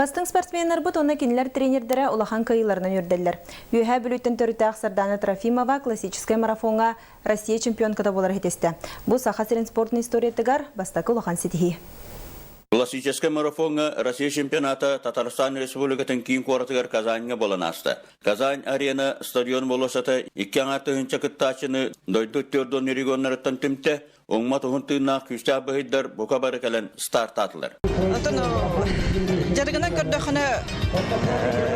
Бастыҥ спортсменнарбыт уонна кинилэр тренердэрэ улахан кыайыыларынан үөрдэллэр. Үөһээ Бүлүүттэн төрүттээх Сардана Трофимова классическай марафоҥҥа Россия чемпионката буолар ситистэ. Бу Саха сирин спортун историятыгар бастакы улахан ситиһии. Классическай марафоҥҥа Россия чемпионата Татарстан Республикатын киин куоратыгар Казаньҥа буолан ааста. Казань арена стадион болуоссата икки аҥаар тыһыынча кыттааччыны дойду 40 регионнарыттан түмтэ, Уҥмат уһун тыыннаах күүстээх быһыйдар бука бары кэлэн стартаатылар. Оттон дьарыгынан көрдөххүнэ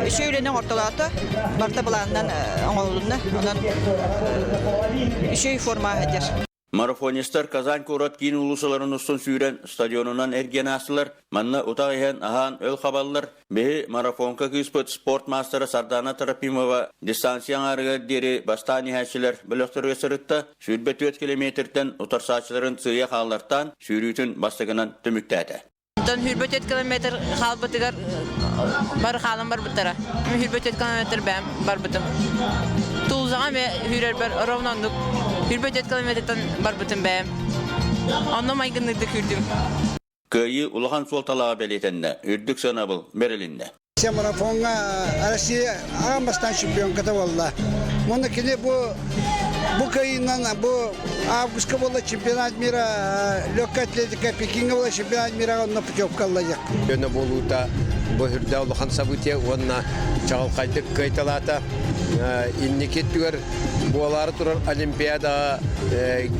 үчүгэй үлэни оҥортолоото, барыта былаанынан оҥоһулунна. Онон үчүгэй форма сылдьар. Марафонистар Казань куорат киин уулуссаларын устун сүүрэн стадионунан эргийэн аастылар. Манна утах иһэн аһаан өл хабаллар. Биһи марафонка кыыспыт спорт маастара Сардана Трофимова дистанция аҥаарыгар диэри бастаан иһээччилэр бөлөхтөрүгэр сырытта, 24 километртэн утарсааччыларын сыыйа хааллартаан сүүрүүтүн бастакынан түмүктээтэ. Онтон 24 километр хаалбытыгар бары хаалан барбыттара. 24 километр бэйэм барбытым. Тулузаҕа эмиэ сүүрэрбэр ровно оннук 24 километртан барбытым бэйэм. Онно майгынныырдык сүүрдүм. Кыайыы улахан суолталааҕа бэлиэтэннэ, үрдүк сыанабыл бэрилиннэ. Марафоҥҥа Россия аан бастаан чемпионката буолла. Уонна кини бу бу кыайыынан бу августка буолла чемпионат мира легкая атлетика Пекиҥҥэ буолла чемпионат мира онно путевка ылла Көнө буолуута бу үрдэ улахан событие уонна чаҕылхайдык кыайталаата. Инники өттүгэр буолаары турар Олимпиадаҕа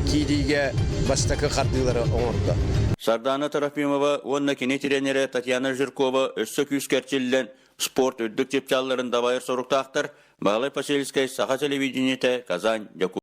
киириигэ бастакы хардыылары оҥордо. Сардаана Трофимова уонна кини тренерэ Татьяна Жиркова өссө күүскэ эрчиллэн, спорт үрдүк чыпчаалларын дабайар соруктаахтар. Баһылай Посельскай, Саха телевидениетэ, Казань, Дьокуускай.